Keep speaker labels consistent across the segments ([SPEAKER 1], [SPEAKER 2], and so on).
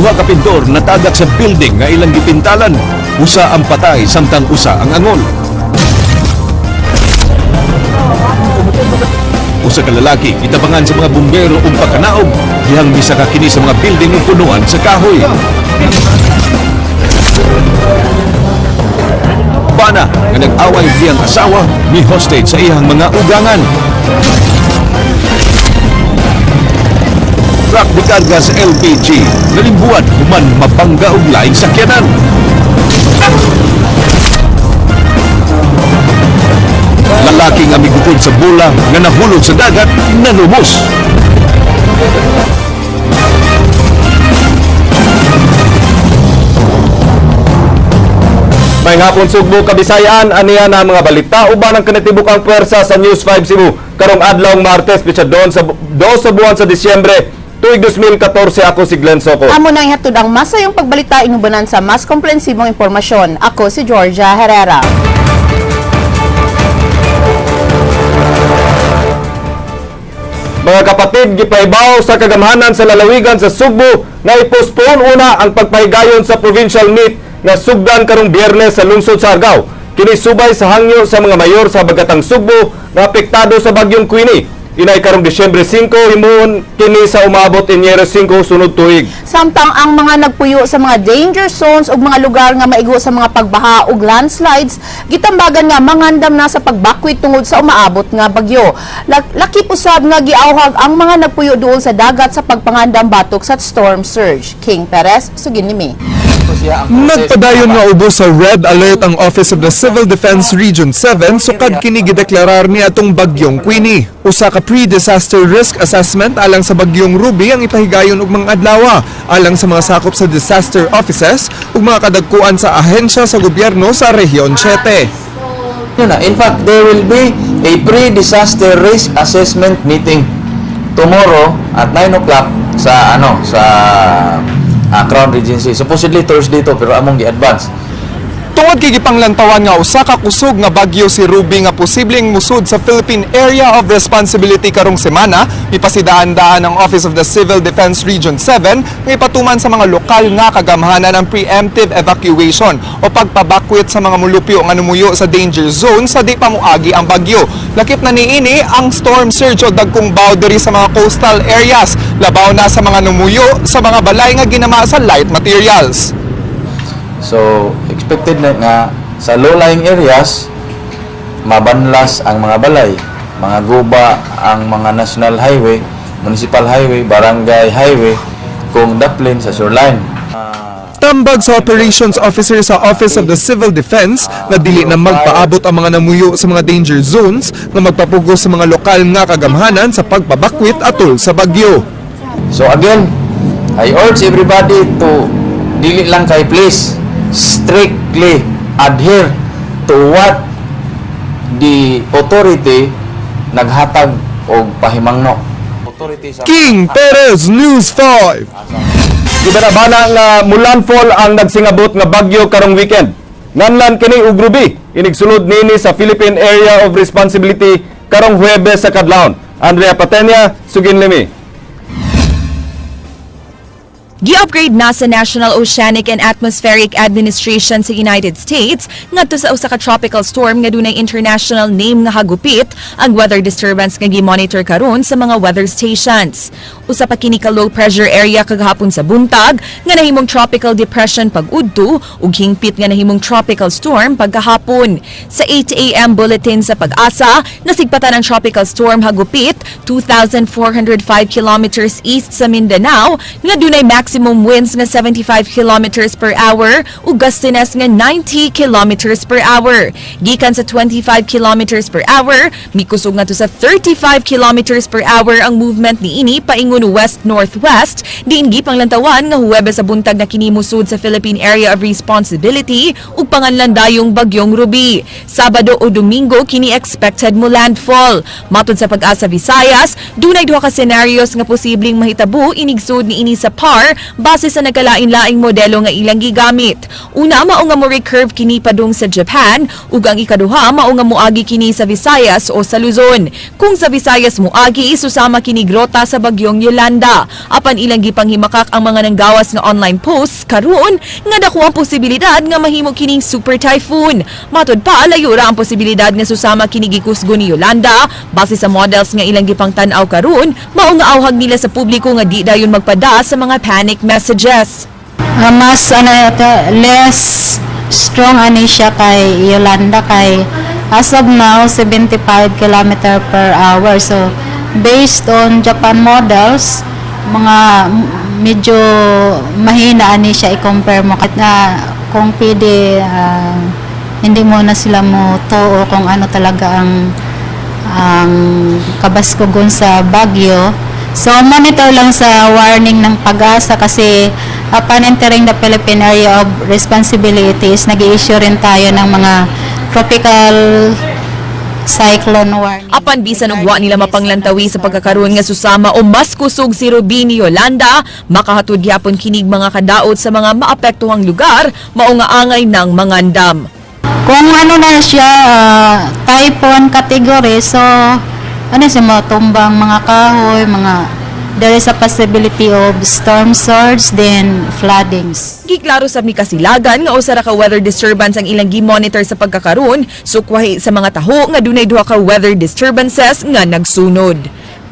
[SPEAKER 1] Duha ka pintor natagak sa building nga ilang gipintalan. Usa ang patay samtang usa ang angol. Usa ka lalaki gitabangan sa mga bumbero ug pagkanaog dihang misaka kini sa mga building ug punuan sa kahoy. Bana nga nag-away diyang asawa ni hostage sa iyang mga ugangan. Truck di karga sa LPG, nalimbuan human mabangga og laing sakyanan. Lalaki nga migukod sa bola nga nahulog sa dagat, nalumos.
[SPEAKER 2] May hapon, Sugbo, Kabisayaan, aniya na mga balita uban ang kinatibukang puwersa sa News 5 Cebu karong adlawng Martes, petsa doon sa 2 sa buwan sa Disyembre, tuig 2014. Ako si Glenn Soco.
[SPEAKER 3] Amo nang ihatod ang masayong pagbalita inubanan sa mas komprehensibong impormasyon. Ako si Georgia Herrera.
[SPEAKER 2] Mga kapatid, gipahibaw sa kagamhanan sa lalawigan sa Sugbo nga i-postpone una ang pagpahigayon sa provincial meet nga sugdan karong Biyernes sa lungsod sa Argao. Kini subay sa hangyo sa mga mayor sa Bagatang Sugbo nga apektado sa bagyong Queenie. Inay karong Disyembre 5, himuon kini sa umabot Enero 5 sunod tuig.
[SPEAKER 3] Samtang ang mga nagpuyo sa mga danger zones ug mga lugar nga maigo sa mga pagbaha ug landslides, gitambagan nga mangandam na sa pagbakwit tungod sa umaabot nga bagyo. Lakip usab nga giawhag ang mga nagpuyo duol sa dagat sa pagpangandam batok sa storm surge. King Perez, sugin nimi.
[SPEAKER 4] Nagpadayon nga ubos sa red alert ang Office of the Civil Defense Region 7 sukad kini gideklarar ni atong bagyong Queenie. Usa ka pre-disaster risk assessment alang sa bagyong Ruby ang ipahigayon og mga adlaw alang sa mga sakop sa disaster offices ug mga kadagkuan sa ahensya sa gobyerno sa Rehiyon 7.
[SPEAKER 5] Yun na. In fact, there will be a pre-disaster risk assessment meeting tomorrow at 9 o'clock sa ano sa Crown Regency. Supposedly Thursday to, pero among gi-advance.
[SPEAKER 4] Tungod kay gipanglantawan nga usa ka kusog nga bagyo si Ruby nga posibleng musud sa Philippine Area of Responsibility karong semana, ipasidaan-daan ang Office of the Civil Defense Region 7 nga ipatuman sa mga lokal nga kagamhanan ang preemptive evacuation o pagpabakwit sa mga mulupyo nga numuyo sa danger zone sa di pa moagi ang bagyo. Lakip na niini ang storm surge o dagkong boundary sa mga coastal areas, labaw na sa mga numuyo sa mga balay nga ginama sa light materials.
[SPEAKER 5] So, expected na nga sa low-lying areas, mabanlas ang mga balay, mga guba ang mga national highway, municipal highway, barangay highway, kung daplin sa shoreline.
[SPEAKER 4] Tambag sa operations officer sa Office of the Civil Defense na dili na magpaabot ang mga namuyo sa mga danger zones nga magpapugos sa mga lokal nga kagamhanan sa pagpabakwit atol sa bagyo.
[SPEAKER 5] So again, I urge everybody to dili lang kay please strictly adhere to what the authority naghatag og pahimangno. Authority sa
[SPEAKER 4] King Perez, News 5.
[SPEAKER 2] Gibanabana nga mulandfall ang nagsingabot nga bagyo karong weekend. Nganlan kini og Ruby, inigsulod niini sa Philippine Area of Responsibility karong Huwebes sa kadlawon. Andrea Patenya, sugin limi.
[SPEAKER 6] Gi-upgrade na sa National Oceanic and Atmospheric Administration sa United States ngadto sa usa ka tropical storm nga dunay international name nga Hagupit ang weather disturbance nga gi-monitor karon sa mga weather stations. Usa pa kini ka low pressure area kagahapon sa buntag nga nahimong tropical depression pag-udto ug hingpit nga nahimong tropical storm pagkahapon. Sa 8 a.m. bulletin sa Pag-asa, nasigpatan ang tropical storm Hagupit 2,405 kilometers east sa Mindanao nga dunay maximum winds nga 75 kilometers per hour ug gustiness nga 90 kilometers per hour. Gikan sa 25 kilometers per hour, mikusog nga to sa 35 kilometers per hour ang movement niini paingon west-northwest, diin gipanglantawan nga Huwebes sa buntag na kini musud sa Philippine Area of Responsibility ug panganlan dayong bagyong Ruby. Sabado o Domingo kini expected mo landfall. Matod sa Pag-asa Visayas, dunay duha ka scenarios nga posibleng mahitabo inigsud niini sa PAR. base sa nagkalain-laing modelo nga ilang gigamit. Una, mao nga mo recurve kini padung sa Japan ug ang ikaduha mao nga moagi kini sa Visayas o sa Luzon. Kung sa Visayas moagi, susama kini grota sa bagyong Yolanda. Apan ilang gipanghimakak ang mga nanggawas nga online posts karon nga dako ang posibilidad nga mahimo kining super typhoon. Matud pa, layo ra ang posibilidad nga susama kini gikusgo ni Yolanda base sa models nga ilang gipangtan-aw karon, mao nga awhag nila sa publiko nga di dayon magpada sa mga panic messages.
[SPEAKER 7] Mas ano ito, less strong ani siya kay Yolanda kay as of now 75 kilometer per hour. So based on Japan models, mga medyo mahina ani siya i-compare mo kahit na kung pwede, hindi mo na sila mo tuo kung ano talaga ang kabaskugon sa bagyo. So, monitor lang sa warning ng PAGASA kasi upon entering the Philippine Area of Responsibilities, nag issue rin tayo ng mga tropical cyclone warning.
[SPEAKER 6] Apan bisan og wa nila mapanglantawi sa pagkakaroon nga susama o mas kusog si Ruby ni Yolanda, makahatod gyapon kinig mga kadaot sa mga maapektuhang lugar, mao nga angay ng mangandam.
[SPEAKER 7] Kung ano na siya, typhoon category, so ano siya, mga tumbang mga kahoy, mga there is a possibility of storm surge, then floodings.
[SPEAKER 6] Giklaro sa Mikasilagan nga usa ra ka weather disturbance ang ilang gi-monitor sa pagkakaroon, sukwahi sa mga taho nga dunay duha ka weather disturbances nga nagsunod.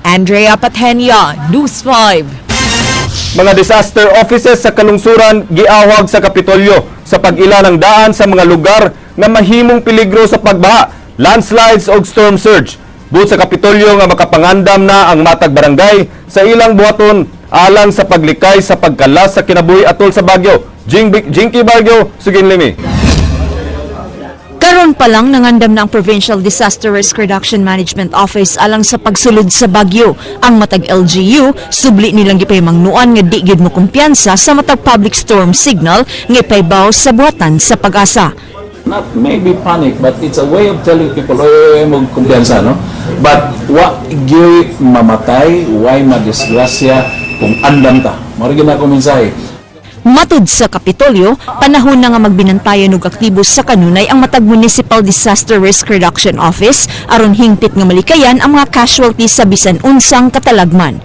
[SPEAKER 6] Andrea Patenia, News 5.
[SPEAKER 2] Mga disaster offices sa kalungsuran giawhag sa Kapitolyo sa pag-ila ng daan sa mga lugar nga mahimong peligro sa pagbaha, landslides o storm surge. Buot sa Kapitolyo nga makapangandam na ang matag barangay sa ilang buhaton alang sa paglikay sa pagkalas sa kinabuhi atol sa bagyo. Jinky Barrio, Sugin Limi.
[SPEAKER 8] Karon pa lang nangandam na ang Provincial Disaster Risk Reduction Management Office alang sa pagsulod sa bagyo. Ang matag LGU, subli nilang gipahimangnuan nga di gyud mo kumpiyansa sa matag public storm signal nga ipaybaw sa buhatan sa PAGASA.
[SPEAKER 9] Not maybe panic, but it's a way of telling people, oy, oy, mo kumpiyansa, no? But wa gyoy mamatay, why madisgrasya kung andam ta. Mao na ako mensahe.
[SPEAKER 8] Matud sa Kapitolyo, panahon na nga magbinantayan og aktibo sa kanunay ang matag Municipal Disaster Risk Reduction Office aron hingpit nga malikayan ang mga casualties sa bisan unsang katalagman.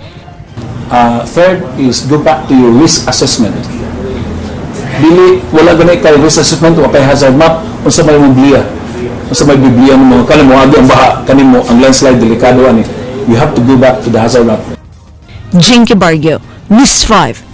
[SPEAKER 9] Third is go back to your risk assessment. Dili, wala gani kay risk assessment o kay hazard map, unsa may mong bliya. Unsa may bibliya nimo, kanimo agi ang baha, kanimo ang landslide delikado ani. You have to go back to the hazard map.
[SPEAKER 8] Jinky Barrio, News 5.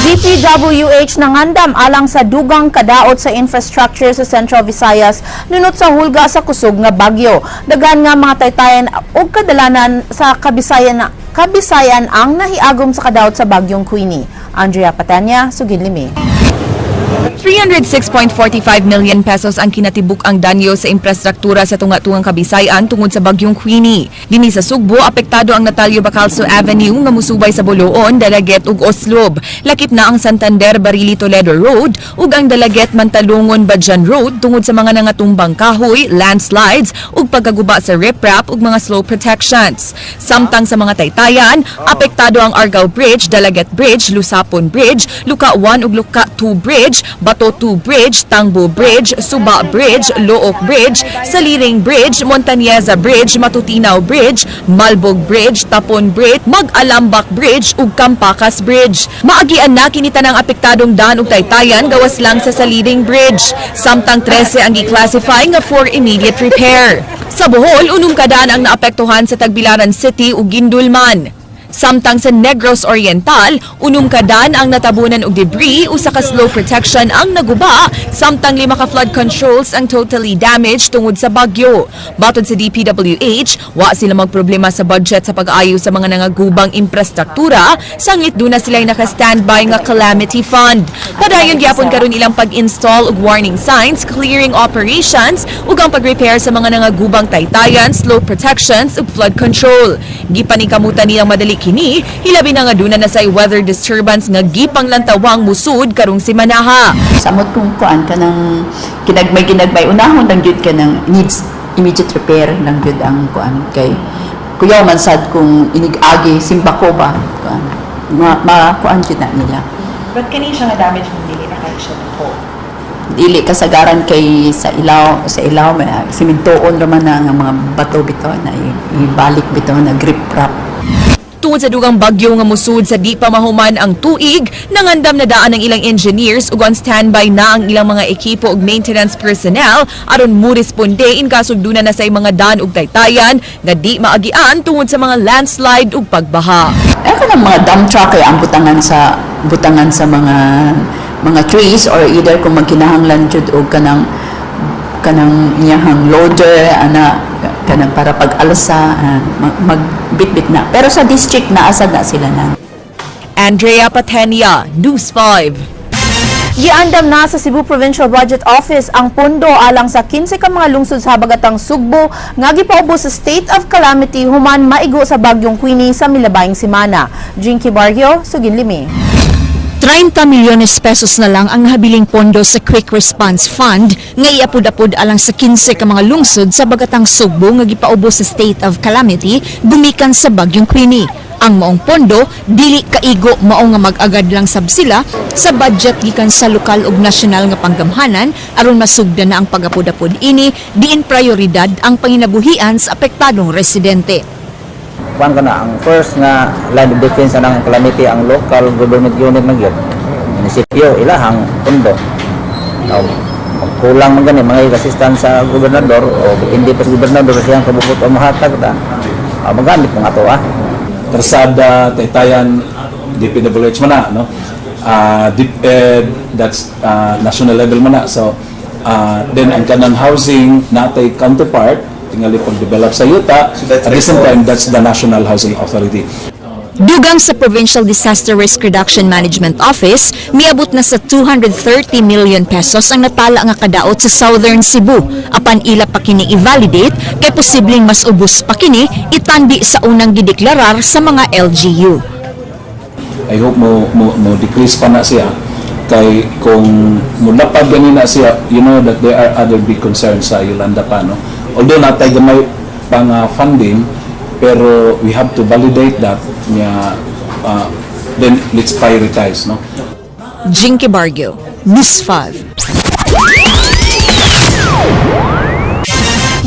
[SPEAKER 3] DPWH nangandam alang sa dugang kadaot sa infrastructure sa Central Visayas nunot sa hulga sa kusog nga bagyo. Daghan nga mga taytayan ug kadalanan sa Kabisayan ang nahiagom sa kadaot sa bagyong Queenie. Andrea Patanya, Sugin Limi.
[SPEAKER 6] 306.45 million pesos ang kinatibuk ang danyo sa infrastruktura sa tunga-tungang Kabisayan tungod sa bagyong Queenie. Dinhi sa Sugbo, apektado ang Natalio Bacalso Avenue nga musubay sa Boloon, Dalaguete ug Oslob. Lakip na ang Santander Barili Toledo Road ug ang Dalaguete Mantalungon Badjan Road tungod sa mga nangatumbang kahoy, landslides ug pagkaguba sa riprap ug mga slope protections. Samtang sa mga taytayan, apektado ang Argao Bridge, Dalaguete Bridge, Lusapon Bridge, Luka 1 ug Luka 2 Bridge, Bato 2 Bridge, Tangbo Bridge, Suba Bridge, Looc Bridge, Saliring Bridge, Montañeza Bridge, Matutinaw Bridge, Malbog Bridge, Tapon Bridge, Mag-Alambak Bridge ug Kampakas Bridge. Maagian na kini tanang apektadong daan ug taytayan gawas lang sa Saliring Bridge. Samtang 13 ang gi-classify nga for immediate repair. Sa Bohol, unom ka daan ang naapektuhan sa Tagbilaran City ug Guindulman. Samtang sa Negros Oriental, unom ka daan ang natabunan og debris, usa ka slope protection ang naguba, samtang lima ka flood controls ang totally damaged tungod sa bagyo. Batod sa DPWH, wa sila magproblema sa budget sa pag-ayo sa mga nangagubang infrastruktura, sanglit duna sila naka-standby nga calamity fund. Padayon gyapon karon ilang pag-install og warning signs, clearing operations ug ang pag-repair sa mga nangagubang taytayan, slope protections ug flood control. Gipaningkamutan nilang madali kini, hilabi na nga duna na say weather disturbance nga gipanglantawang musud karong simanaha.
[SPEAKER 10] Samot kung kuan ka ng kinagmay ginagmay, unahon lang gyud ka ng needs immediate repair lang gyud ang kuan kay kuyaw man sad kung inig-agi simbako ba kuan ma, ma kuan gyud na nila.
[SPEAKER 11] But kani siya nga damage mo, dili na kayo siya dako?
[SPEAKER 10] Dili kasagaran kay sa ilaw may simintoon raman na nga mga bato bitaw na ibalik bitaw na grip wrap.
[SPEAKER 6] Tungod sa dugang bagyo nga musud sa di pa mahuman ang tuig, nangandam na daan ang ilang engineers ug on standby na ang ilang mga ekipo ug maintenance personnel aron mo responde in kaso duna na say mga daan ug taytayan nga di maagian tungod sa mga landslide ug pagbaha.
[SPEAKER 10] Ay kanang mga dump truck kay ang butangan sa mga trees or either kung magkinahanglan jud og kanang iyahang loader ana kanang para pag-alsa, magbitbit na, pero sa district na asad na sila na.
[SPEAKER 6] Andrea Patenia, News 5.
[SPEAKER 3] Giandam na sa Cebu Provincial Budget Office ang pondo alang sa 15 ka mga lungsod sa habagatang Sugbo nga gipaubos sa state of calamity human maigo sa bagyong Queenie sa milabayng semana. Jinky Barrio, Sugin Limi.
[SPEAKER 8] 30 milyones pesos na lang ang nahabiling pondo sa Quick Response Fund nga iapod-apod alang sa 15 ka mga lungsod sa Bagatang Sugbo nga gipaubos sa state of calamity gumikan sa bagyong Queenie. Ang maong pondo dili kaigo, mao nga mag-agad lang sab sila sa budget gikan sa lokal ug nasyonal nga panggamhanan aron masugdan na ang pagapod-apod ini, diin prioridad ang panginabuhian sa apektadong residente.
[SPEAKER 12] Kuan ko na ang first nga line of defense anang calamity, ang local government unit man gyud, munisipyo, ilahang pondo. Now, kulang man gani mga assistance sa gobernador o hindi pa sa gobernador siyang kabubut o mahatag ta, magamit mga ato ah.
[SPEAKER 9] Karsada, taytayan, DPWH man na, no? DepEd, that's national level man na. So, then ang kanang housing natay counterpart, tingali pag-develop sa yuta, at the same time, that's the National Housing Authority.
[SPEAKER 8] Dugang sa Provincial Disaster Risk Reduction Management Office, miabot na sa 230 million pesos ang natala nga kadaot sa Southern Cebu. Apan ila pa kini i-validate kay posibleng mas ubos pa kini itandi sa unang gideklarar sa mga LGU.
[SPEAKER 9] I hope mo decrease pa na siya kay kung mulapad gani na siya, you know that there are other big concerns sa Yolanda pa, no? Although natay gamay pang funding, pero we have to validate that niya, then let's prioritize, no?
[SPEAKER 8] Jinky Barrio, News 5.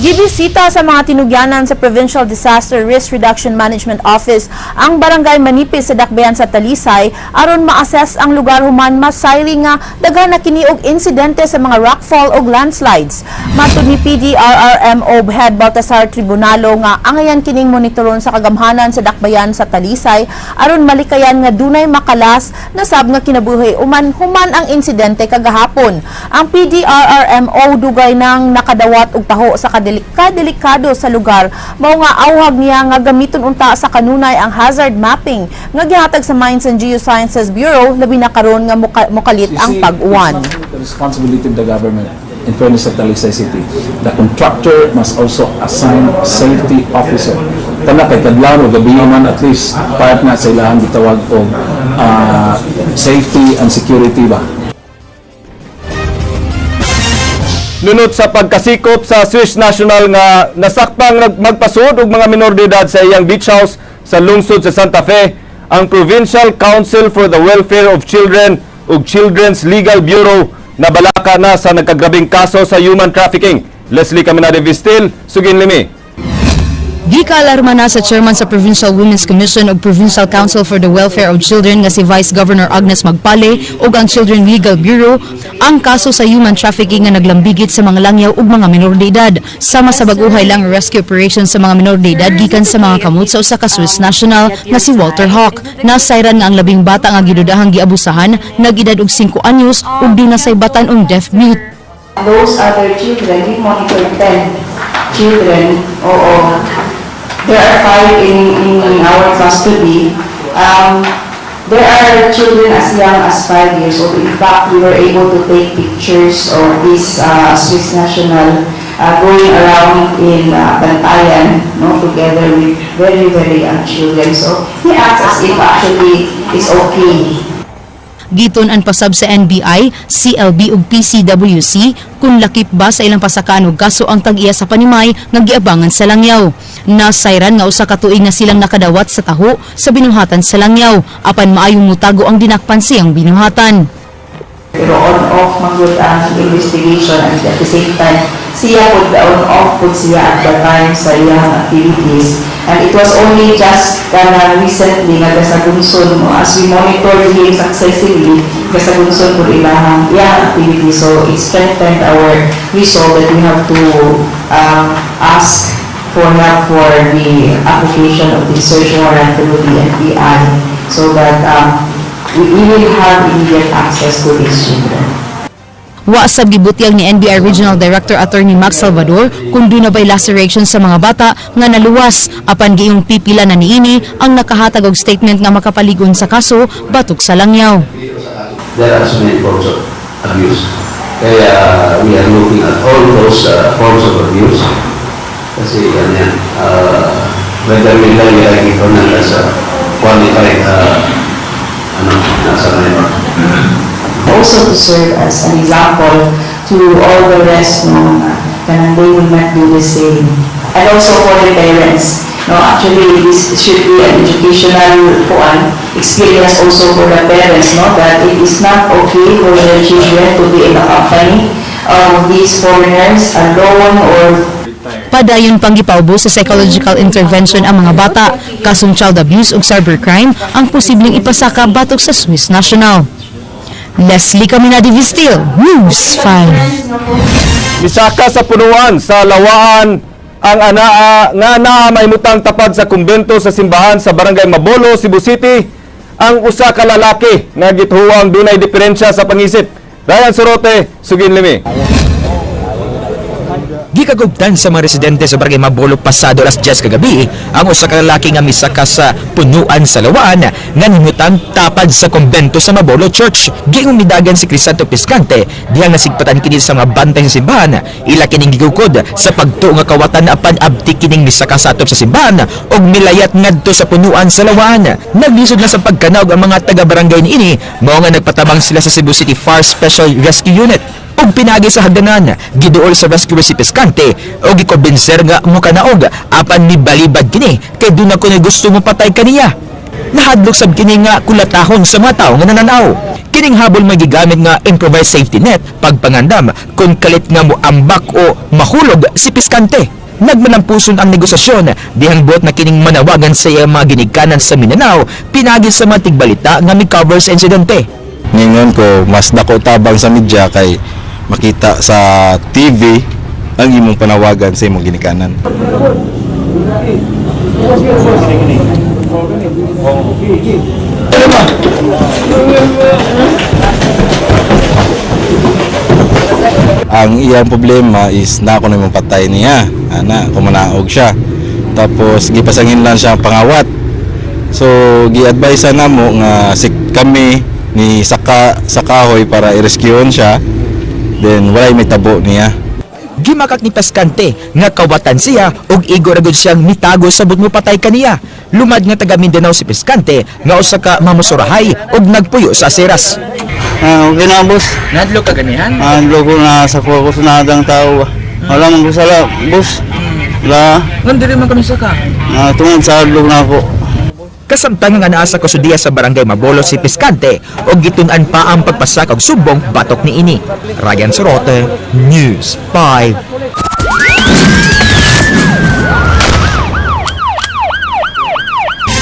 [SPEAKER 3] Gibisita sa mga tinugyanan sa Provincial Disaster Risk Reduction Management Office ang Barangay Manipis sa Dakbayan sa Talisay aron ma-assess ang lugar human masayri nga daghan na kini og insidente sa mga rockfall ug landslides. Matud ni PDRRMO Head Baltasar Tribunalo nga angayan kining monitoron sa kagamhanan sa Dakbayan sa Talisay aron malikayan nga dunay makalas na sab nga kinabuhi uman human ang insidente kagahapon. Ang PDRRMO dugay nang nakadawat og taho sa kadelikado sa lugar, mao nga awhag niya nga gamiton unta sa kanunay ang hazard mapping nga gihatag sa Mines and Geosciences Bureau, labi na karon nga mukalit
[SPEAKER 9] You
[SPEAKER 3] ang
[SPEAKER 9] see,
[SPEAKER 3] pag-uwan.
[SPEAKER 9] it's not only the responsibility of the government. In fairness sa Talisay City, the contractor must also assign safety officer. Kana kay kadlawon o gabi man, at least part na sa ilahang gitawag og safety and security ba.
[SPEAKER 2] Nunot sa pagkasikop sa Swiss national nga nasakpang magpasuod og mga minor de edad sa iyang beach house sa lungsod sa Santa Fe, ang Provincial Council for the Welfare of Children ug Children's Legal Bureau nabalaka na sa nagkagrabing kaso sa human trafficking. Leslie Caminade Vistil, Sugin Limi.
[SPEAKER 13] Gikaalarma na sa chairman sa Provincial Women's Commission ug Provincial Council for the Welfare of Children nga si Vice Governor Agnes Magpale ug ang Children Legal Bureau ang kaso sa human trafficking nga naglambigit sa mga langyaw ug mga minor de edad. Sama sa bag-uhay lang rescue operation sa mga minor de edad gikan sa mga kamot sa usa ka Swiss national nga si Walter Hawk. Nasayran nga ang 10 bata nga gidudahang giabusahan nag-edad og 5 anyos ug duna say batan-ong deaf mute.
[SPEAKER 14] Those other children, we monitor 10 children. Oo. There are five in our custody. There are children as young as 5 years old. In fact, we were able to take pictures of this Swiss national. going around in Bantayan, no, together with very, very young children. So he acts as if actually it's okay.
[SPEAKER 13] Gitun-an pasab sa NBI, CLB ug PCWC kung lakip ba sa ilang pasakaan og kaso ang tag-iya sa panimay nga giabangan sa Langyaw. Nasayran nga 1 ka tuig na silang nakadawat sa taho sa binuhatan sa Langyaw apan maayong mutago ang dinakpan siyang binuhatan.
[SPEAKER 14] Pero on-off man gud ang investigation and at the same time, siya pud, on-off pud siya at the time sa iyang activities. And it was only just kanang recently nga gasagunson, no, as we monitored him successively, gasagunson pud ilahang iyang activities. So it strengthened our resolve that we have to ask for help for the application of the search warrant through the NBI so that we will have immediate access to these children.
[SPEAKER 13] Wa sab gibutyag ni NBI Regional Director Attorney Max Salvador kung duna bay laceration sa mga bata nga naluwas apan giingong pipila na niini ang nakahatag og statement nga makapaligon sa kaso batok sa Langyaw.
[SPEAKER 15] There are so many forms of abuse. Kaya we are looking at all those forms of abuse. Kasi yan yan, whether we like it or not as a qualified, ano, nasa minor.
[SPEAKER 14] Also to serve as an example to all the rest, no, nga kanang they will not do the same. And also for the parents, no, actually this should be an educational kuan experience also for the parents, no, that it is not okay for their children to be in the company of these foreigners alone or
[SPEAKER 13] Padayon pang gipaubos sa psychological intervention ang mga bata. Kasong child abuse ug cybercrime ang posibleng ipasaka batok sa Swiss National. Leslie Caminadi Vistil, News 5.
[SPEAKER 2] Misaka sa punuan sa lawaan ang anaa nga naa mahimutang tapad sa kumbento sa simbahan sa Barangay Mabolo, Cebu City, ang usa ka lalaki nga gituhuang dunay diferensya sa pangisip. Ryan Sorote, sugin limi.
[SPEAKER 16] Gikagubtan sa mga residente sa Barangay Mabolo pasado alas 10 kagabi ang usa ka lalaki nga misaka sa punuan sa lawaan nga nahimutang tapad sa kumbento sa Mabolo Church. Giingong midagan si Crisanto Piscante dihang nasigpatan kini sa mga bantay sa simbahan. Ila kining gigukod sa pagtuo nga kawatan apan abti kining misaka sa atop sa simbahan ug milayat ngadto sa punuan sa lawaan. Naglisod na sa pagkanaog ang mga taga-barangay niini, mao nga nagpatabang sila sa Cebu City Fire Special Rescue Unit ug pinagi sa hagdanan. Giduol sa rescuer si Pescante ug gikombinser nga mukanaog apan mibalibad kini kay duna kuno'y gusto mo patay kaniya. Nahadlok sab kini nga kulatahon sa mga tawo nga nananaw. Kining habol magigamit nga improvised safety net pagpangandam kung kalit nga moambak o mahulog si Piscante. Nagmalampuson ang negosasyon dihang buot na kining manawagan sa iyang mga ginikanan sa Mindanao pinagi sa mga tigbalita nga mi-cover sa insidente.
[SPEAKER 17] Ningon ko, mas dako tabang sa media kay makita sa TV ang imong panawagan sa imong ginikanan. Ang iyang problema is na ako na imong patay niya. Ana, kumanaog siya. Tapos gipasangin lang siya ang pangawat. So gi-advise na mo nga si kami ni saka sa kahoy para i-rescue siya. Then walay may tabo niya.
[SPEAKER 16] Gimakak ni Pescante nga kawatan siya ug igo ra gud siyang mitago sa mo patay kaniya. Lumad nga taga Mindanao si Pescante nga usa ka mamusurahay ug nagpuyo sa Seras.
[SPEAKER 18] Ah, okay na, boss.
[SPEAKER 16] Nadlo ka ganihan?
[SPEAKER 18] Ah, ko na sa kuha ko sa nadang tao ba. Wala man ko sala, boss. Wala.
[SPEAKER 16] Ngan diri man kami saka.
[SPEAKER 18] Na tungod sa hadlok na ako.
[SPEAKER 16] Kasamtang nga naa sa kusudiya sa Barangay Mabolo si Pescante ug gitun-an pa ang pagpasak og sumbong batok niini. Ryan Sorote, News 5.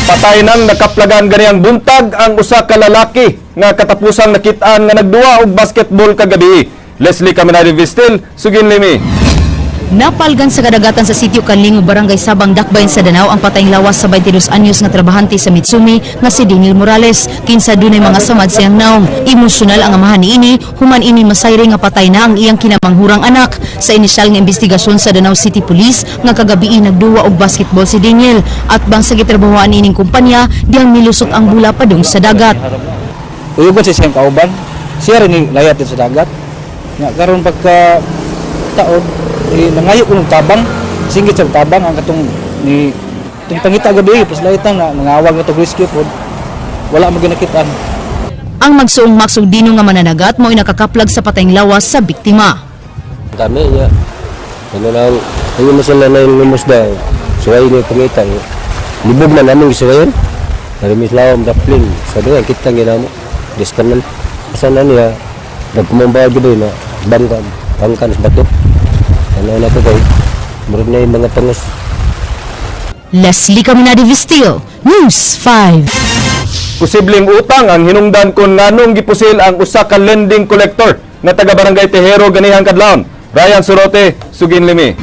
[SPEAKER 2] Patay nang nakaplagan ganiyang buntag ang usa ka lalaki nga katapusang nakit-an nga nagduwa og basketball kagabi. Leslie Caminari Vistil, sugin limi.
[SPEAKER 13] Napalgan sa kadagatan sa sitio Kanlingo, Barangay Sabang, Dakbayan sa Danao ang patayng lawas sa 22 anyos nga trabahante sa Mitsumi nga si Daniel Morales. Kinsa dunay mga samad siyang naong. Emosyonal ang amahan niini, human ini masayre nga patay na ang iyang kinamanghurang anak. Sa inisyal nga investigasyon sa Danao City Police nga kagabii nagduwa og basketball si Daniel at bang sa gitrabahoan niining kumpanya dihang milusot ang bula padung sa dagat.
[SPEAKER 19] Uyugon sa siyang kauban, siya rin layat din sa dagat. Nga karon pagka taon, Eh, nangayo ko ng tabang, singgit sa tabang ang katong ni itong pangita gabi, paslaitan na nangawag na to rescue pod. Wala mo ginakitaan.
[SPEAKER 13] Ang magsuong Max ug Dino nga mananagat mao'y nakakaplag sa patayng lawas sa biktima.
[SPEAKER 15] Kami niya. Ano lang, ayun mo sila na yung lumos dahil. Suway niya pangita. Libog na namin suwayan. Narimis lawom dapling. Sa doon, kita nga mo. Diskanal. Asa na niya, nagkumambawal gid na bangkan, bangkan sa bato. Ano na ko kay, murag na yung mga pangos.
[SPEAKER 13] Leslie Caminade Vistil, News 5.
[SPEAKER 2] Posibleng utang ang hinungdan kung nganong gipusil ang usa ka lending collector nga taga Barangay Tejero ganihang kadlawon. Ryan Surote, Sugin Limi.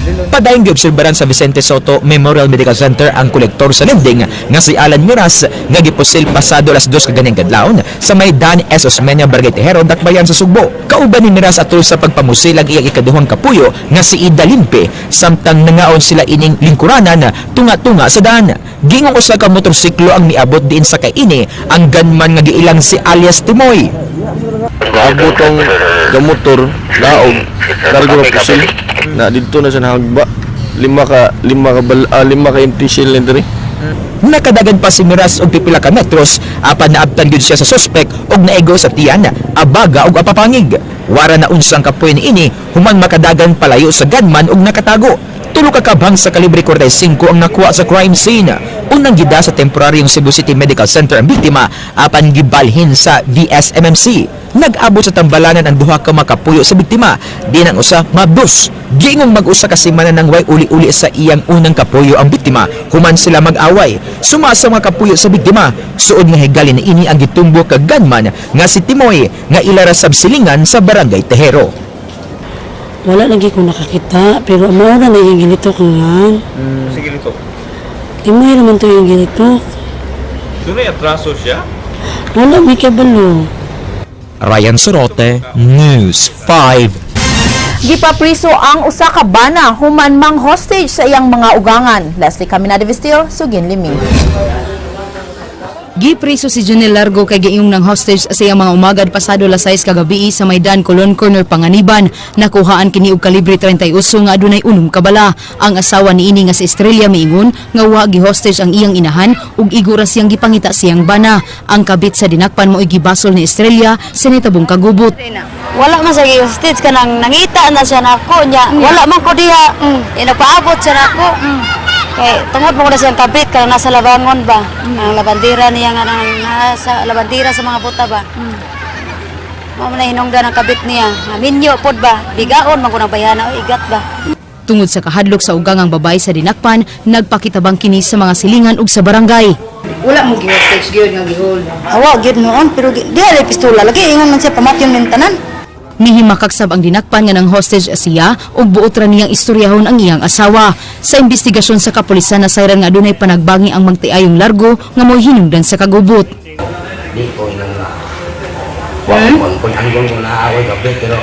[SPEAKER 16] Padayong giobserbaran sa Vicente Soto Memorial Medical Center ang kolektor sa lending nga si Alan Miras nga gipusil pasado alas 2 kaganhing kadlawon sa may Dan S. Osmeña, Barangay Tejero, Dakbayan sa Sugbo. Kauban ni Miras atol sa pagpamusil ang iyang ikaduhang kapuyo nga si Ida Limpe samtang nangaon sila ining lingkuranan tunga-tunga sa daan. Gingong usa ka motorsiklo ang miabot diin sa kaini ang gunman nga giilang si alias Timoy.
[SPEAKER 20] Naabot ang motor, naog, kargo na pusil, na dito na siya nahagba. Lima ka empty shell na diri.
[SPEAKER 16] Nakadagan pa si Miras og pipila ka metros apan naabtan gyud siya sa suspek og naigo sa tiyan, abaga og apapangig. Wara na unsang kapoy niini human makadagan palayo sa gunman og nakatago. Tulo ka kabang sa kalibre 45 ang nakuha sa crime scene. Unang gida sa temporaryong Cebu City Medical Center ang biktima apan gibalhin sa VSMMC. Nag-abot sa tambalanan ang duha ka makapuyo sa biktima, di nang usa mabdos. Giingong mag-usa ka semana nang way uli-uli sa iyang unang kapuyo ang biktima human sila mag-away. Suma sa mga kapuyo sa biktima, suod nga higali na ini ang gitumbo kag gunman nga si Timoy nga ilara sab silingan sa Barangay Tejero.
[SPEAKER 21] Wala lagi ko nakakita, pero mao na yung gilitok nga.
[SPEAKER 2] Sige nito.
[SPEAKER 21] Timoy naman to yung gilitok.
[SPEAKER 2] Dunay atraso siya?
[SPEAKER 21] Wala may kabalo.
[SPEAKER 16] Ryan Sorote, News 5.
[SPEAKER 3] Gipapriso ang usa ka bana human mang hostage sa iyang mga ugangan. Leslie Caminade Vistil, Sugin Limi.
[SPEAKER 13] Gipriso si Junel Largo kay giingong ng hostage sa iyang mga umagad pasado las 6 kagabi sa Maidan Colon Corner, Panganiban. Nakuhaan kini og kalibre 38 nga adunay 6 ka bala. Ang asawa niini nga si Estrella miingon nga wa gi-hostage ang iyang inahan ug igo ra siyang gipangita siyang bana. Ang kabit sa dinakpan mo gibasol ni Estrella sa nitabong kagubot.
[SPEAKER 22] Wala man sa hostage, kanang nangita na siya nako niya. Wala man ko diha. Eh, nagpaabot siya nako. Kay tungod mo ko na siyang kabit kanang nasa labangon ba. Ang labandira niya nga nang nasa labandira sa mga buta ba. Mao man na hinungdan ang kabit niya. Minyo pod ba. Bigaon man ko nang bayana o igat ba.
[SPEAKER 13] Tungod sa kahadlok sa ugangang babae sa dinakpan, nagpakitabang kini sa mga silingan ug sa barangay.
[SPEAKER 14] Wala mo gi-hostage gyud nga gihold.
[SPEAKER 22] Awa gyud noon pero di ay pistola lagi, ingon man siya pamatyon nin tanan.
[SPEAKER 13] Nihimakaksab ang dinakpan nga ng hostage siya ug buot ra niyang istoryahon ang iyang asawa. Sa investigasyon sa kapulisan, nasayran nga adunay panagbangi ang magtiayong Largo nga mo'y hinungdan sa kagubot.
[SPEAKER 23] Di ko inang na wa ko kung anggong ko naaway gabi, pero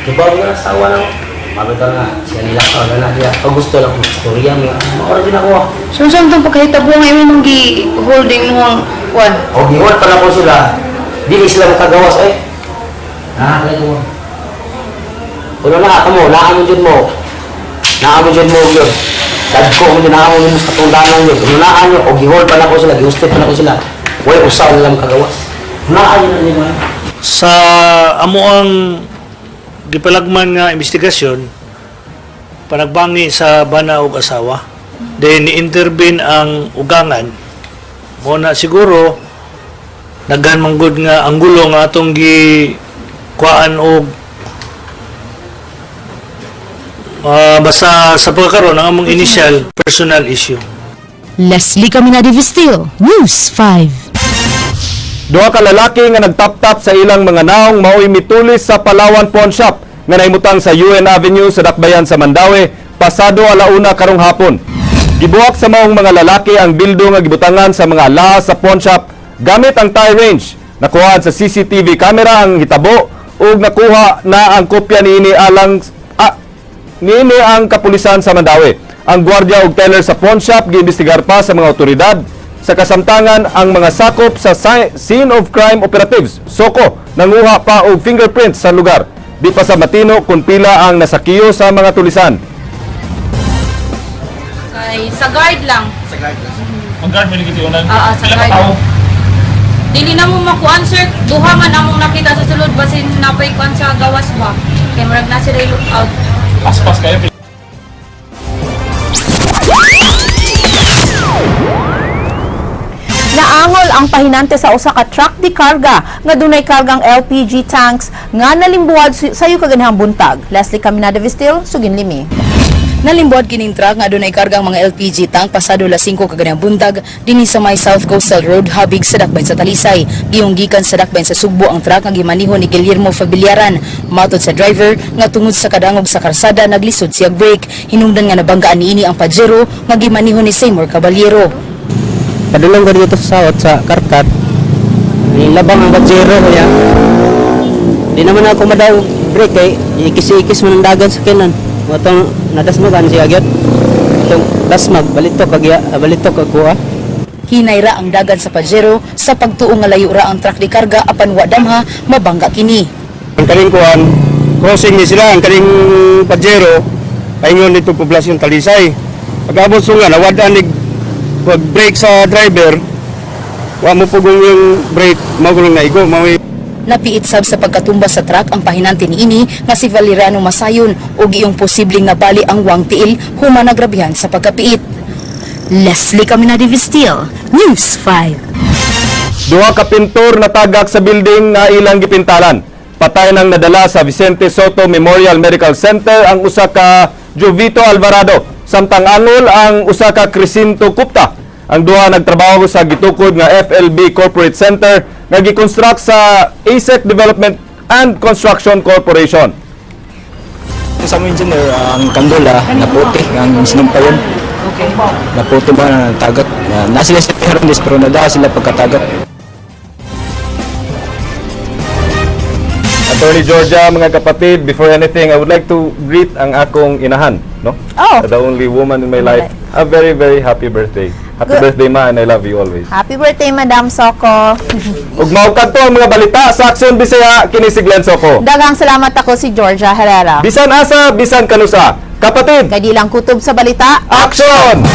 [SPEAKER 23] kibaw nga asawa lang mabitaw nga siya nila ka na diya pag gusto lang ko istorya nga maura din ako.
[SPEAKER 14] So saan tong pagkahitabo nga imong gi-holding mo ang kwan?
[SPEAKER 23] O giwat pa na ko sila, dili sila makagawas eh. Ah, kaya ko kuno na kamo naa mo jud mo yun dagko mo jud naa mo sa katungdanan yun unaan yun o gihold pa na ko sila, gihusted pa na ko sila, way usaw nila makagawas, unaan yun na nila.
[SPEAKER 24] Sa amo ang gipalagman nga investigasyon, panagbangi sa bana ug asawa, then ni-intervene ang ugangan mo na siguro naghan man gud nga ang gulo nga atong gi kuan og basta sa pagkakaroon ang among initial, personal issue.
[SPEAKER 13] Leslie Caminade Vistil, News 5.
[SPEAKER 2] Duha ka lalaki nga nagtap-tap sa ilang mga naong mao'y mitulis sa Palawan Pawn Shop nga nahimutang sa UN Avenue sa Dakbayan sa Mandaue pasado alauna karong hapon. Gibuak sa maong mga lalaki ang bildo nga gibutangan sa mga alahas sa pawn shop gamit ang tie wrench. Nakuha sa CCTV camera ang hitabo ug nakuha na ang kopya niini alang niini ang kapulisan sa Mandaue. Ang gwardiya ug teller sa pawn shop giimbestigar pa sa mga otoridad. Sa kasamtangan, ang mga sakop sa Scene of Crime Operatives, SOCO, nanguha pa og fingerprints sa lugar. Di pa sa matino kung pila ang nasakiyo sa mga tulisan.
[SPEAKER 1] Kay sa guard lang.
[SPEAKER 4] Sa guard lang. Ang guard mo nagitiunan?
[SPEAKER 1] Oo, sa
[SPEAKER 4] Pila ka
[SPEAKER 1] guard.
[SPEAKER 4] tao?
[SPEAKER 1] Dili na mo makuan, sir. Duha man among nakita sa sulod basin napay kuan sa gawas ba. Kay murag na sila look out.
[SPEAKER 4] Paspas kayo.
[SPEAKER 3] Naangol ang pahinante sa usa ka truck di karga nga dunay kargang LPG tanks nga nalimbuwad sayo kaganhang buntag. Leslie Caminada Vistil, sugin limi.
[SPEAKER 13] Nalimbuad kining truck nga adunay kargang mga LPG tank pasado las 5 kaganang buntag dinhi sa may South Coastal Road habig sa Dakbayan sa Talisay. Giyong gikan sa Dakbayan sa Sugbo ang truck nga gimaniho ni Guillermo Fabiliaran. Matod sa driver nga tungod sa kadangog sa karsada naglisod siya brake. Hinungdan nga nabanggaan niini ang Pajero nga gimaniho ni Seymour Caballero.
[SPEAKER 23] Padulong ko dito sa south sa Karkat. Nilabang ang Pajero kaya. Di naman ako madaw break kay ikis-ikis man ang dagan sa kinan. Matong nadasmagan siya gyud. Itong dasmag balito kag balito kag kuha.
[SPEAKER 13] Hinay ra ang dagan sa Pajero sa pagtuo nga layo ra ang truck di karga apan wa damha mabangga kini.
[SPEAKER 5] Ang kaning kuan, crossing ni sila, ang kaning Pajero, paingon dito poblasyon Talisay. Pag-abot sunga, nawad-an ni pag-brake sa driver, wa mo pugong yung brake, mao gulong naigo, mao
[SPEAKER 13] Napiit sab sa pagkatumba sa truck ang pahinante niini nga si Valeriano Masayon ug iyong posibleng nabali ang wang tiil human nagrabihan sa pagkapiit. Leslie Caminada Vistil, News 5.
[SPEAKER 2] Duha ka pintor natagak sa building nga ilang gipintalan. Patay nang nadala sa Vicente Soto Memorial Medical Center ang usa ka Jovito Alvarado, samtang angol ang usa ka Crisinto Cupta. Ang duha nagtrabaho sa gitukod nga FLB Corporate Center nga gikonstruct sa ASEC Development and Construction Corporation.
[SPEAKER 7] Sa among engineer, ang kandula, naputi, ang sinumpayon. Naputi ba na tagak? Na sila sa Hermes, pero nada sila pagkatagak.
[SPEAKER 2] Attorney Georgia, mga kapatid, before anything, I would like to greet ang akong inahan, no?
[SPEAKER 3] Oh.
[SPEAKER 2] The only woman in my life. A very, very happy birthday. Happy
[SPEAKER 3] Good.
[SPEAKER 2] birthday, ma, and I love you always.
[SPEAKER 3] Happy birthday, Madam Soko.
[SPEAKER 2] Ug mao kadto ang mga balita sa Aksyon Bisaya, kini si Glenn Soco.
[SPEAKER 3] Daghang salamat, ako si Georgia Herrera.
[SPEAKER 2] Bisan asa, bisan kanusa. Kapatid,
[SPEAKER 3] Kay di lang kutob sa balita.
[SPEAKER 2] Action!